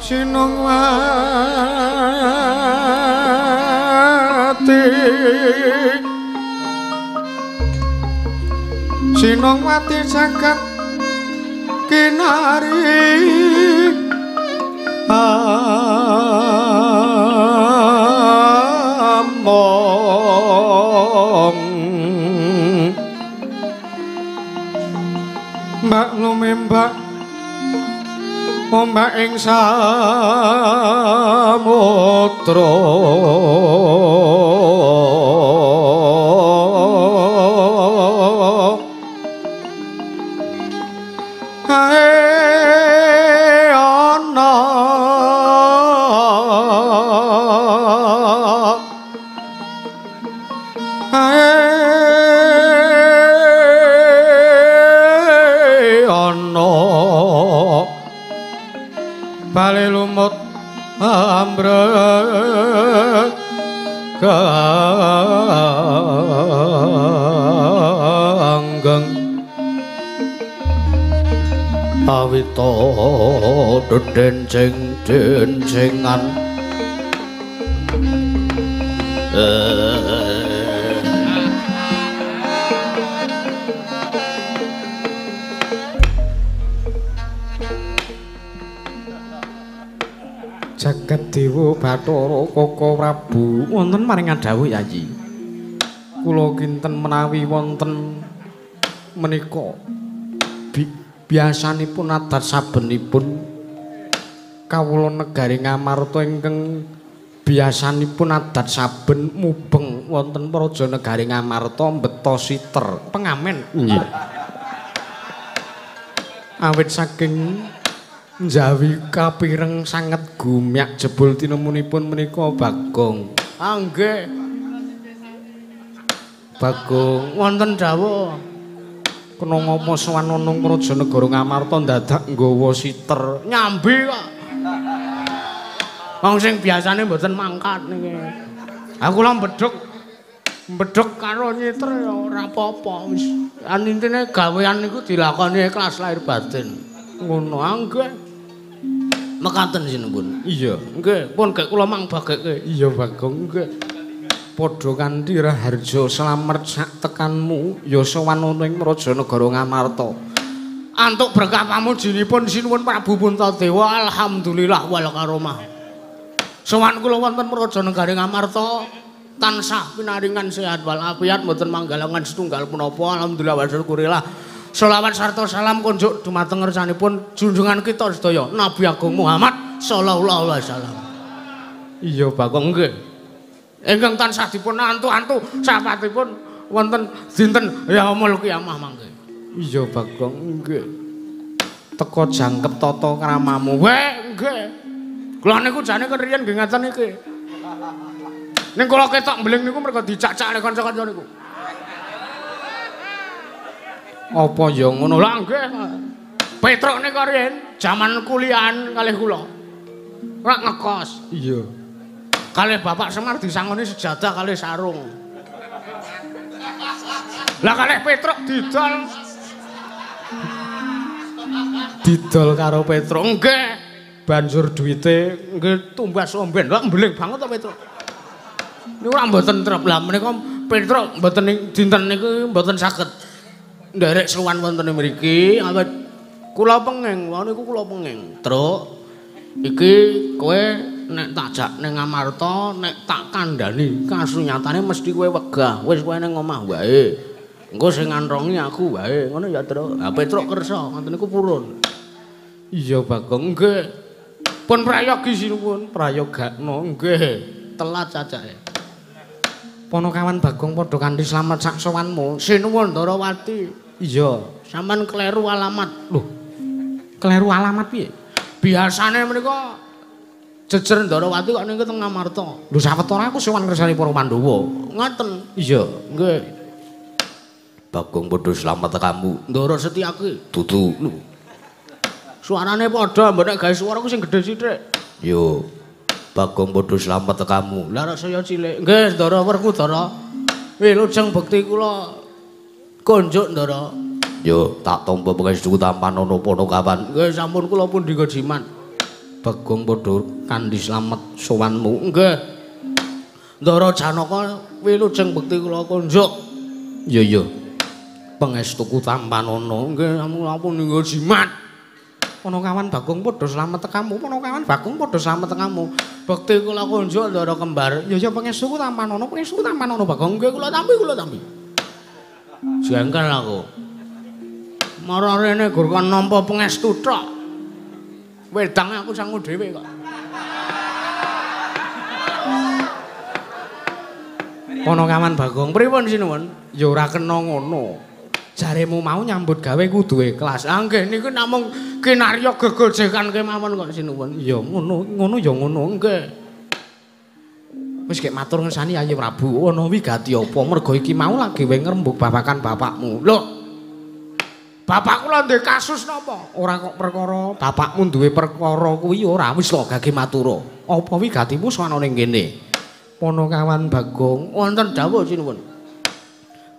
[SPEAKER 2] Sinongwati Sinongwati jagat kinari among mbak lumembak ombak ing samudra kae ana kae ana bali lumut ambrek ganggeng awita dedencing-dencingan Jagat Dewa Bathara Koko Prabu wonten maring dawuh Yayi. Kula kinten menawi wonten menika biasanipun adat sabenipun kawula negari Ngamarta ingkang biasanipun adat saben mubeng wonten praja negari Ngamarta mbeta siter pengamen. Nggih. Awit saking njawi kapireng sanget gumyak jebul tinemunipun menika Bagong. Ah nggih. Bagong wonten dawuh. Kena ngapa sowan ana praja negara Ngamarta dadak nggawa siter nyambi kok. Wong sing biasane mboten mangkat niki. Aku lho mbedhog karo nyiter ya ora apa-apa wis. Intine gawean niku dilakoni ikhlas lahir batin. Ngono nggih. Mekaten sinuwun. Iya, nggih, pun gek kula mang bagekke. Iya, Bagong, nggih. Padha kanthi raharja slamet sak tekanmu ya sowan ana ing praja negara Ngamarta. Antuk berkah pamujinipun sinuwun Prabu Puntadewa, alhamdulillah wal karomah. Sowan kula wonten praja negara Ngamarta tansah pinaringan sehat walafiat mboten manggalangan setunggal punapa, alhamdulillah wa syukurillah. Sholawat sarta salam konjuk dumateng ngersanipun junjungan kita sedaya Nabi Agung Muhammad sallallahu alaihi wasallam. Iya Bagong nggih. Ingkang tansah dipun antu-antu sapatipun wonten dinten yaumul kiamah mangke. Iya Bagong nggih. Teka jangkep tata kramamu. Weh nggih. Kula niku jane riyen nggih ngaten iki. Ning kula ketok mbeling niku mergo dicak-cakne kanca-kanca niku. Apa ya ngono lah nggih. Petruk nika riyen jaman kuliahan kalih kula. Ora ngekos. Iya. Kalih Bapak Semar disangoni sejadah kalih sarung. Lah kalih Petruk didol. Didol karo Petruk nggih. Banjur duwite nggih tumbas omben. Lah mbeling banget to Petruk. Niku ora mboten trep. Lah menika Petruk mboten dinten niku mboten saged nderek sowan wonten mriki awit kula penging, wau niku kula penging. Truk, iki kowe nek tak jak ning Ngamarta, nek tak kandhani kasunyatane mesti kowe wegah. Wis kowe ning omah wae. Engko sing ngantrongi aku wae, ngono ya, Truk. Ha Petruk kersa, ngoten niku purun. Iya, Bagong, nggih. Pun prayogi sinuwun, prayogakno nggih. Telat cacake. Ponokawan Bagong padha kanthi slamet sak sowanmu. Sinuwun Ndarawati. Iya, sampean kleru alamat. Lho. Kleru alamat piye? Biasane menika jejer Ndarawati kok niku teng Ngamarta. Lho sawetara aku sowan ngersani para Pandhawa. Ngoten. Iya, nggih. Bagong padha slamet tekamu. Ndara Setyaki. Dudu. Lho. Suarane padha, mbok nek gawe swara ku sing gedhe sithik. Yo. Bagong padha slamet tekamu. Lah saya cilik. Nggih, Ndara Werkudara. Wilujeng bekti kula konjuk Ndara. Yo, tak tampa pangestu tampan ana Ponokawan. Nggih, sampun kula pundi jimat. Bagong padha kandhi slamet sowanmu. Nggih. Ndara Janaka wilujeng bekti kula kunjuk. Iya iya. Pangestuku tampanana. Nggih, ampun ninggal jimat. Panakawan Bagong padha slamet tekamu, Panakawan Bagong padha slamet tekamu. Bekti kula kunjuk Ndara Kembar. Iya iya pangestuku tampanana, pangestuku tampanana Bagong. Nggih kula tampi, kula tampi. Jengkel aku. Mara rene gur kon nampa pangestu tok. Wedang aku sangu dhewe kok. Panakawan Bagong, pripun sinuwun? Ya ora kena ngono. Jaremu mau nyambut gawe kudu ikhlas. Ah nggih niku namung kinarya gegojekan kemawon kok sinuwun. Ya ngono, ngono ya ngono nggih. Wis gek matur ngersani Yayi Prabu, ana wigati apa mergo iki mau lagi wae ngrembug babakan bapakmu. Lho. Bapak kula ndek kasus napa? Ora kok perkara bapakmu duwe perkara kuwi ora wis lho gage matura. Apa wigatimu sowan ning kene? Panakawan Bagong wonten dawuh sinuwun.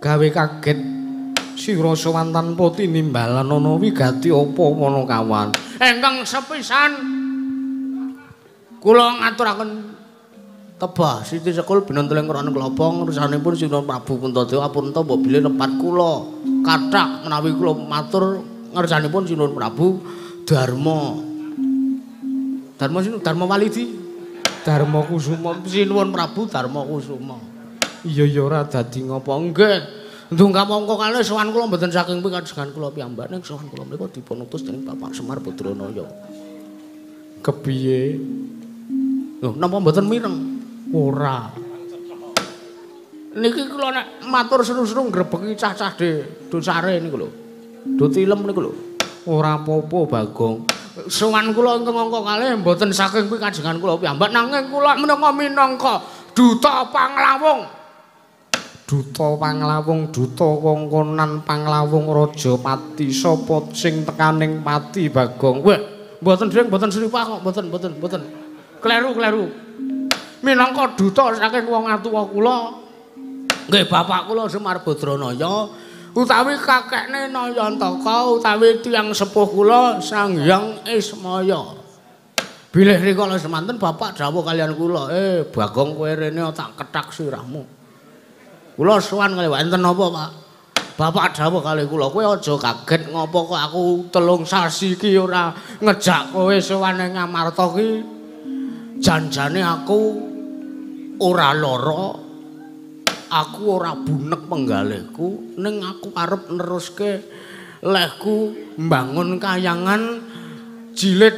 [SPEAKER 2] Gawe kaget sira sowan tanpa tinimbalan ana wigati apa Panakawan? Ingkang sepisan kula ngaturaken tebah Siti Sekul binonteling krono klapa ngrusanipun Sinuwun Prabu Puntadewa apunta mbok bilih lepat kula kathah menawi kula matur ngersanipun Sinuwun Prabu Darma. Darma sinten? Darma Walidi. Darma Kusuma. Sinuwun Prabu Darma Kusuma. Iya ya ora dadi ngapa. Nggih. Ndungka mongko kalih sowan kula mboten saking pikajengan kula piyambak ning sowan kula menika dipun utus dening Bapak Semar Badranaya. Kepiye? Lho napa mboten mireng? Ora. Niki kula nek matur seru-seru ngrebeki cah-cah de dosare niku lho. Do tilem niku lho. Ora apa-apa Bagong. Sowan kula ingkang angka kalih mboten saking pikajengan kula piyambak nanging kula menika minangka duta panglawung. Duta panglawung, duta kongkonan panglawung raja pati sapa sing tekaning pati Bagong. Wah, mboten dring mboten sripah kok, mboten mboten mboten. Kleru kleru. Minangka duta saking wong atuwa kula. Nggih bapak kula Semar Badranaya utawi kakekne Nayantaka utawi tiyang sepuh kula Sang Hyang Ismaya. Bilih rikala semanten bapak dawuh kalian kula, Bagong kowe rene tak kethak sirahmu. Kula sowan kalih enten napa, Pak? Bapak dawuh kalih kula, kowe aja kaget ngopo kok aku 3 sasi iki ora ngejak kowe sowan ing Ngamarta ki. Janjane aku ora lara. Aku ora bunek penggalihku, ning aku arep neruske lehku mbangun kayangan jilid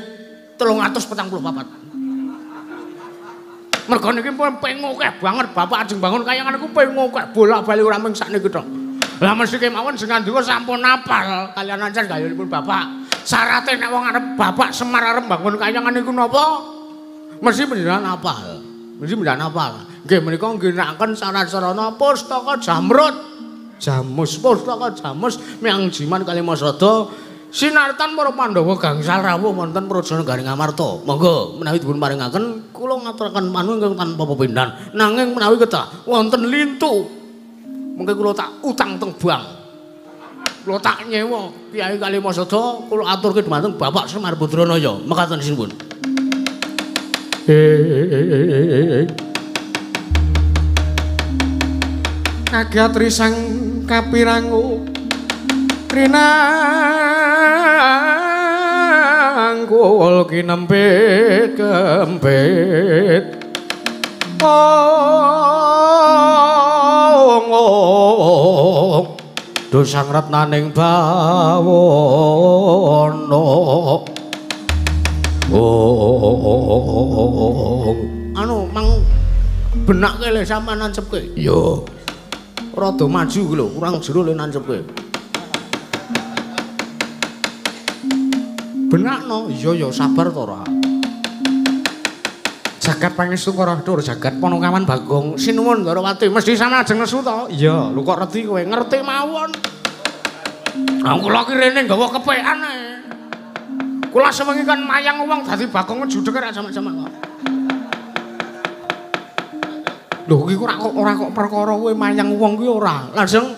[SPEAKER 2] 344. Mergo niki ping akeh banget bapak ajeng bangun kayangan niku ping akeh bolak-balik ora mung sakniki tok. Lah mesti kemawon sing ngandika sampun apal kalian ancen gayonipun bapak. Syarate nek wong arep bapak Semar arep bangun kayangan niku napa? Mesti panjenengan apal. Mesti panjenengan apal. Nggih menika ngginakaken syarat-sarana pustaka jamrut. Jamus pustaka jamus miang jiman kalimasada sinartan para Pandhawa gangsal rawuh wonten Praja Negari Ngamarta. Monggo menawi dipun paringaken kula ngaturaken panuwun ingkang tanpa pepindhan. Nanging menawi kedah wonten lintu mengke kula tak utang teng bank. Kula tak nyewa Kyai Kalimasada kula aturke dhumateng Bapak Semar Badranaya. Mekaten sinuwun.
[SPEAKER 3] Kagatri sang kapirangu rinanggul kinempit kempit ong ong dosang ratnaning bawono ong
[SPEAKER 2] anu mang benake le sampean nancepke.
[SPEAKER 1] Iya.
[SPEAKER 2] Rada maju ku lho, kurang jero le nancepke. Benakno, iya ya sabar to ora.
[SPEAKER 3] Jagat pangestu karo dur jagat
[SPEAKER 2] Panakawan Bagong sinuwun Ndrawati mesti sampeyan ajeng nesu to?
[SPEAKER 3] Iya, lho kok reti kowe?
[SPEAKER 2] Ngerti mawon. Ah kula ki rene nggawa kepekan ae. Kula sewengi kan mayang wong dadi Bagong judheke ra jamak-jamak kok.
[SPEAKER 3] Lho iki ora kok perkara kowe mayang wong kuwi ora.
[SPEAKER 2] Lajeng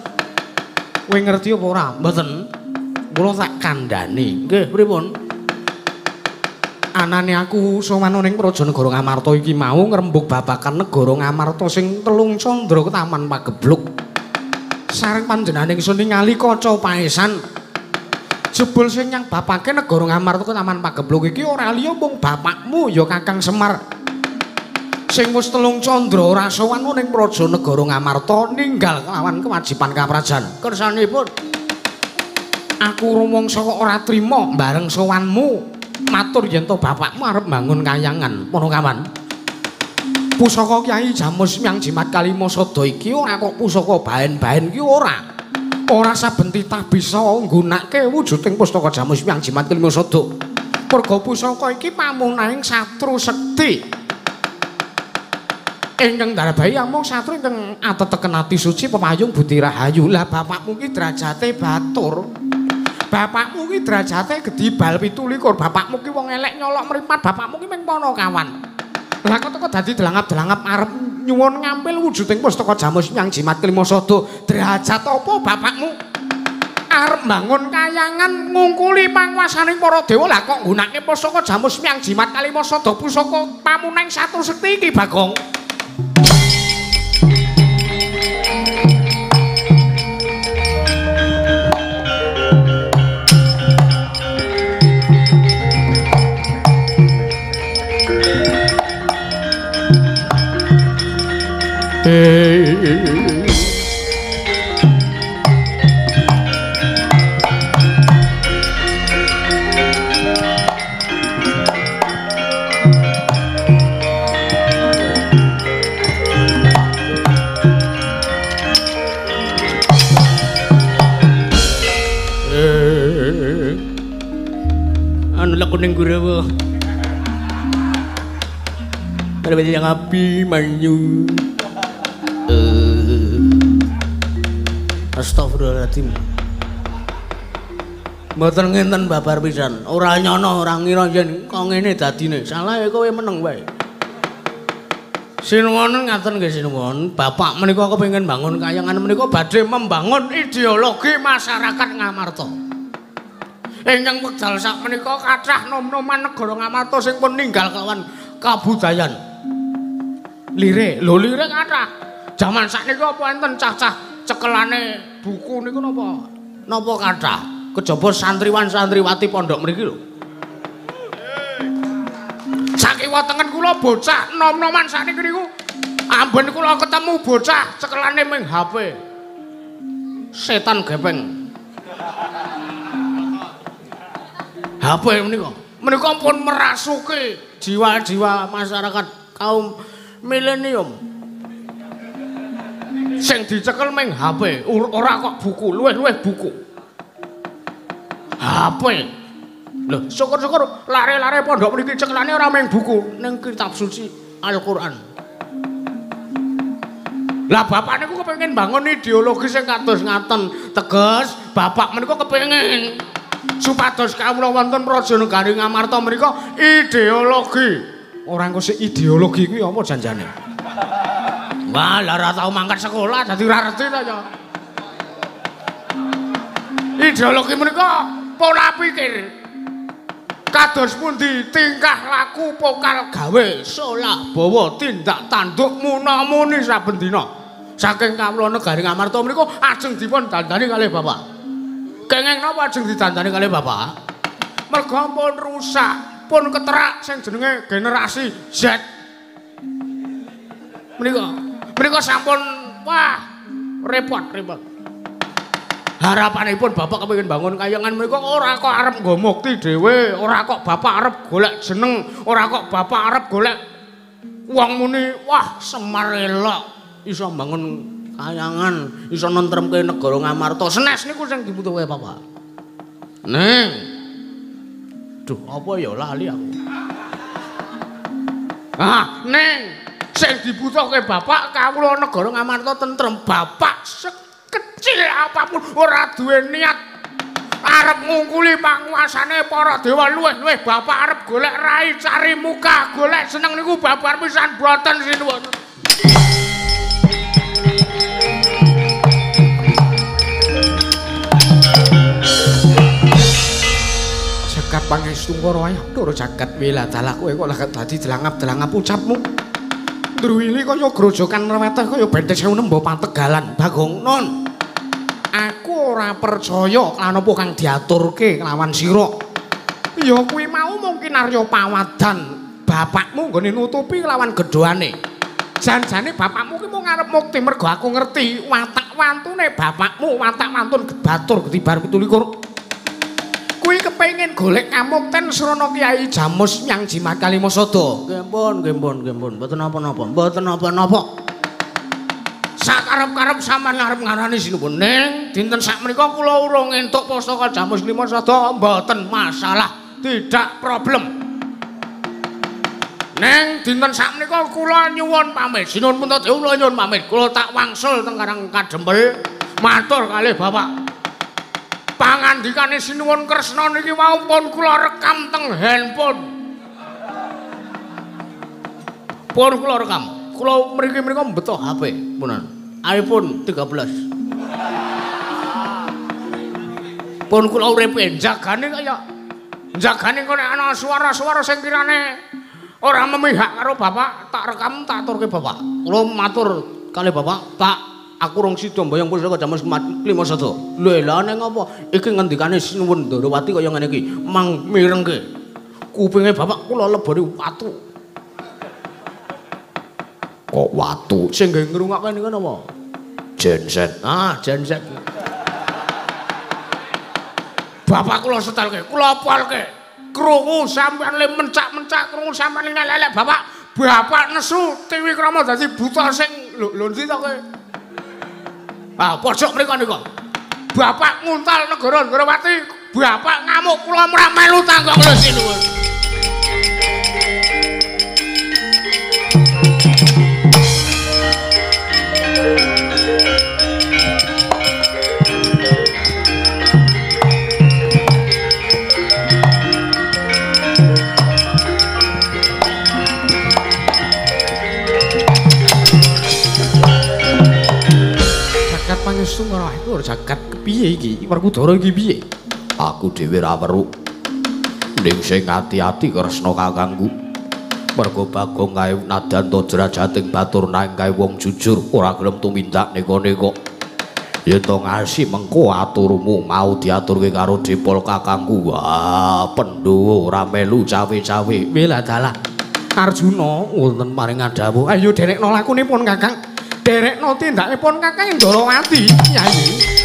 [SPEAKER 3] kowe ngerti apa ora?
[SPEAKER 2] Mboten. Kula tak kandhani. Nggih, pripun? Anane aku sowan ning Praja Negara Ngamarta iki mau ngrembug babagan negara Ngamarta sing telung candra taman pagebluk. Sareng panjenengane ingsun ningali kaca paesan. Jebul sing nyang bapake negara Ngamarta taman pagebluk iki ora liya mung bapakmu ya Kakang Semar. Sing wis telung candra ora sowan ning Praja Negara Ngamarta ninggal kelawan kewajiban kaprajan. Kersanipun aku rumangsa kok ora trima bareng sowanmu. Matur yen to bapakmu arep mbangun kayangan Ponokawan. Pusaka Kyai Jamus Miang Jimat Kalima Sada iki ora kok pusaka baen-baen iki ora. Ora saben titah bisa nggunakake wujuding pustaka Jamus Miang Jimat Kalima Sada. Merga pusaka iki pamunahing satru sekti. Ingkang darabahi amung satru ingkang ateteken ati suci pepayung budi rahayu. Lah bapakmu iki derajate batur. Bapakmu ki derajate gedhi bal 27, bapakmu ki wong elek nyolok mripat, bapakmu ki mung Ponokawan. Lah kok teko dadi delangap-delangap arep nyuwun ngampil wujuding pustaka Jamus Miang Jimat Kalima Sada. Derajat apa bapakmu? Arep mbangun kayangan ngungkuli panguwasaning para dewa, lah kok nggunakake pusaka Jamus Miang Jimat Kalima Sada pusaka pamuneng satru sekti iki Bagong.
[SPEAKER 1] Anu laku ning Kurawa. Yang api manyu. Astagfirullahaladzim. Mboten ngenten babar pisan. Ora nyono, ora ngira yen kok ngene dadine. Salah ya kowe meneng wae. Sinuwun ngaten nggih sinuwun, bapak menika kepengin bangun kayangan menika badhe membangun ideologi masyarakat Ngamarta. Ingkang wekdal sakmenika kathah nom-noman negara Ngamarta sing pun ninggal kelawan kabudayan. Lirik, lho lirik kathah. Jaman sakniki apa enten cah-cah cekelane buku niku napa? Napa kathah? Kejaba santriwan santriwati pondok mriki lho. Sakiwa tengen kula bocah nom-noman sakniki niku amben kula ketemu bocah cekelane ming HP. Setan gepeng. HP menika. Menika pun merasuki jiwa-jiwa masyarakat kaum milenium. Sing dicekel ming HP, ora kok buku, luwih-luwih buku. HP. Lho, syukur-syukur lare-lare pondok mriki cekelane ora ming buku, ning kitab suci Al-Qur'an. Lah bapak niku kepengin bangun ideologi sing kados ngaten. Teges bapak menika kepengin supados kawula wonten Praja Negari Ngamarta menika ideologi.
[SPEAKER 2] Ora engko sik ideologi kuwi apa janjane?
[SPEAKER 1] Wah, lah ora tau mangkat sekolah dadi ora ngerti ta ya.
[SPEAKER 3] Ideologi menika pola pikir. Kados pundi tingkah laku pokal gawe, solah bawa tindak tanduk muna-muni saben dina. Saking kawula negari Ngamarta menika ajeng dipun dandani kalih bapak. Kenging napa ajeng didandani kalih bapak? Merga pun rusak, pun keterak sing jenenge generasi Z. Menika sampun wah repot-repot.
[SPEAKER 1] Harapanipun bapak kepengin bangun kayangan menika ora kok arep nggo mukti dhewe, ora kok bapak arep golek jeneng, ora kok bapak arep golek wong muni wah Semar elok iso bangun kayangan, iso nentremke negara Ngamarta. Senes niku sing dibutuhke bapak. Neng. Duh, apa ya lali aku.
[SPEAKER 3] Ah, neng, sing dibutuhke bapak kawula negara Ngamarta tentrem. Bapak kecil apapun ora duwe niat arep ngungkuli panguasane para dewa, luwih-luwih bapak arep golek rai cari muka, golek seneng niku babar pisan boten sinuwun.
[SPEAKER 2] Jagat pangestu karo ayah Ndara jagat wiladalah kowe kok lagek dadi delangap-delangap ucapmu. Ndruwili kaya grojokan reweteh kaya bentes sewu nembo pategalan. Bagong Non. Aku ora percaya lan apa kang diaturke kelawan sira. Ya kuwi mau mungkin Arya Pawadan bapakmu nggone nutupi kelawan gedhoane. Janjane bapakmu ki mung arep mukti mergo aku ngerti watak wantune bapakmu, watak wantun batur ketibar 27. Kuwi kepengin golek kamukten srana Kyai Jamus nyang Jimat Kalimasada.
[SPEAKER 3] Nggih pun, nggih pun, nggih pun, mboten napa-napa, mboten napa-napa.
[SPEAKER 2] Sakarep-karep sampean arep ngarani sinuwun ning dinten sakmenika kula urung entuk pusaka Jamus Kalimasada, mboten masalah, tidak problem. Neng dinten sakmenika kula nyuwun pamit. Sinuwun Puntadewa kula nyuwun pamit. Kula tak wangsul teng Karang Kadempel matur kalih bapak. Pangandikane Sinuwun Kresna niki wau pun kula rekam teng handphone. Pun kula rekam. Kula mriki mriko mbeto HP punan. iPhone 13. Pun kula uripe jagane kaya jagane kok nek ana suara-suara sing kirane ora memihak karo bapak, tak rekam tak aturke bapak.
[SPEAKER 3] Kula matur kalih bapak, Pak, aku rong sida mboyong pusaka Jamus Kalimasada. Lho lha neng apa? Iki ngendikane Sinuwun Ndorowati kaya ngene iki, mang mirengke. Kupinge bapak kula leboni watu.
[SPEAKER 1] Kok watu?
[SPEAKER 3] Sing nggawe ngrungokke niku napa?
[SPEAKER 1] Genset.
[SPEAKER 3] Ah, genset.
[SPEAKER 2] Bapak kula setelke, kula polke. Krungu sampean le mencak-mencak, krungu sampean lelek bapak, bapak nesu Tiwikrama dadi buta sing lho lho ndi to kowe? Ah, pojok mriku niku. Bapak nguntal negara Ndorowati, bapak ngamuk kula mrah melu tanggok lho sinuwun. Pangestu karo aku ora jagat kepiye iki? Werkudara iki piye?
[SPEAKER 1] Aku dhewe ra weruh. Ning sing ati-ati Kresna kakangku. Mergo Bagong kae nadan to derajating batur nang kae wong jujur ora gelem tumindak neka-neka. Yen to ngasi mengko aturmu mau diaturke karo Dipol kakangku. Wah, Pandhawa ora melu cawe-cawe.
[SPEAKER 2] Wiladalah Arjuna wonten paring dawuh. Ayo derekno lakunipun Kakang. Derekno tindakipun Kakang Ndorowati, Kyai.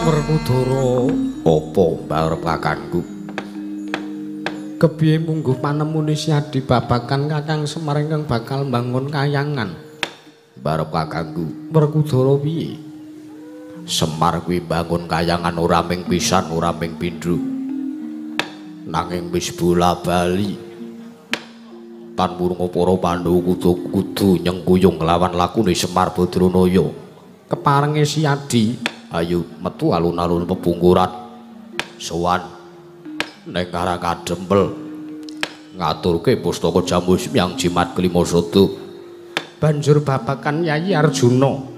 [SPEAKER 2] Werkudara
[SPEAKER 1] apa mbarep kakangku?
[SPEAKER 2] Kepiye mungguh panemune Siadi babagan Kakang Semar ingkang bakal mbangun kayangan?
[SPEAKER 1] Mbarep kakangku.
[SPEAKER 2] Werkudara piye?
[SPEAKER 1] Semar kuwi bangun kayangan ora ming pisan, ora ming pindho. Nanging wis bola-bali. Tan wurunga para Pandhawa kudu nyengkuyung nglawan lakune Semar Badranaya.
[SPEAKER 2] Keparenge Siyadi,
[SPEAKER 1] ayo metu alun-alun pebungkuran. Sowan ning Karang Kadempel ngaturke pustaka jamu yang jimat kelima sada.
[SPEAKER 2] Banjur babakan Yayi Arjuna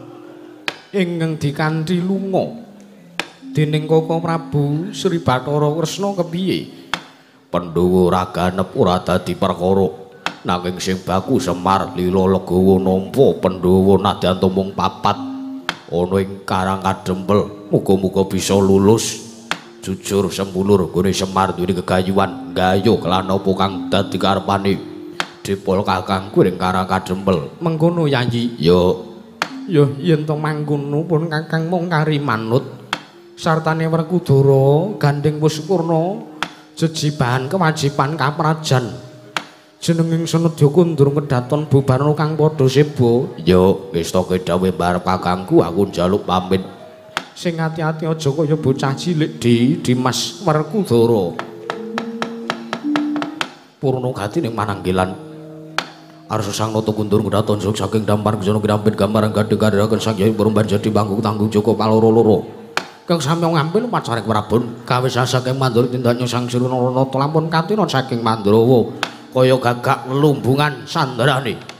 [SPEAKER 2] ingkang dikanthi lunga dening Koko Prabu Sri Bathara Kresna kepiye?
[SPEAKER 1] Pandhawa ora ganep ora dadi perkara. Nanging sing baku Semar lila legawa nampa Pandhawa nadyan mung papat ana ing Karang Kadempel. Muga-muga bisa lulus. Jujur sembulur gone Semar duwe gegayuhan gayuh kelan apa kang dadi karepane dipol kakangku ing Karang Kadempel.
[SPEAKER 2] Mengkono Yayi.
[SPEAKER 1] Yo
[SPEAKER 2] yo yen to mangkono pun kakang mung kari manut sartane Werkudara gandeng Puskurna jejibahan kewajiban kaprajan jenenging Senedya kundur kedaton bubarna kang padha seba.
[SPEAKER 1] Yo wis to kedhawuhe barep kakangku aku njaluk pamit.
[SPEAKER 2] Sing ati-ati aja kaya bocah cilik di Dimas Werkudara.
[SPEAKER 1] Purna gati ning mananggilan Arsa sang nata kundur kedaton saking dampar kesana kinampit gambaran gading kadhiraken sang Kyai Purban jadi panggung tanggung Joko paloro-loro.
[SPEAKER 2] Kang samya ngampil upacara Prabon gawe saking Mandura tindaknya sang Sri Naranata lampun katina saking Mandrawa kaya gagak lumbungan sandarane.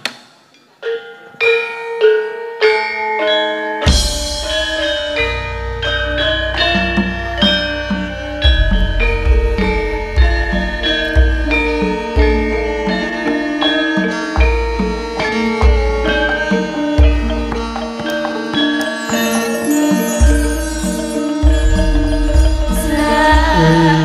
[SPEAKER 4] Thank you.